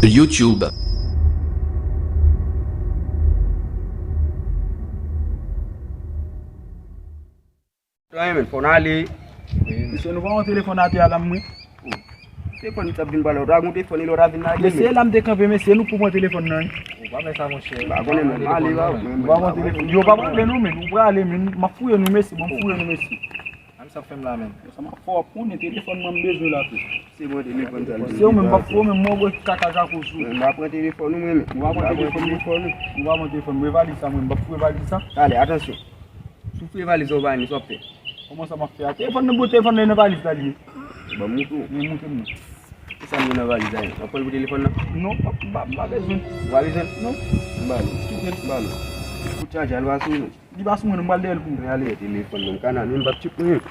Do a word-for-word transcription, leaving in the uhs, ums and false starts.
YouTube. Anyen, men, fò n ale. Mesye, nou pa yon telefòn atè a la, mwen. Telefòn li t ap vin pale, ou ta gon telefòn, li lè w ta vin lage. Mesye, la m te kanpe, mesye, nou pou pran telefòn nan. Ou pa fè sa, monchè. Ba konnen, men, m ale, ba. Nou pa pran telefòn. Yo pa pran non, men. Ou prale, men. M ap fouye nou, mesye. M ap fouye nou, mesye. An sa fè m la, men. Sa m ap fè w ap konnen telefòn mwen m bezwen la tou. Se bon, telefòn sa. Se ou menm m ap fouye, men m wè kaka jako sou. Mwen, m pa pran telefòn ou, mwen, men. Ou pa pran telefòn, telefòn ou. Ou pa pran telefòn, mwen valiz sa, mwen m ap fouye valiz sa. Ale, atansyon. Si w fouye valiz ou pa ni, sa w ap fè. Kòman sa m ap fè a? Telefòn nan, bout telefòn nan nan valiz la li ye. Ban m moutre w. Men moutre m nan. Kisa m gen nan valiz la? W ap pran l pou telefòn nan? Non, m pa, m pa, m pa bezwen. Ou pa bezwen? Non. M ba l. Kite l. M ba l. Pou chaje a, l pa sou ou, non. Li pa sou mwen, non, m pral dèyè l pou ou. Mwen ale, telefòn nan, kanal, men m p ap tchip mwen.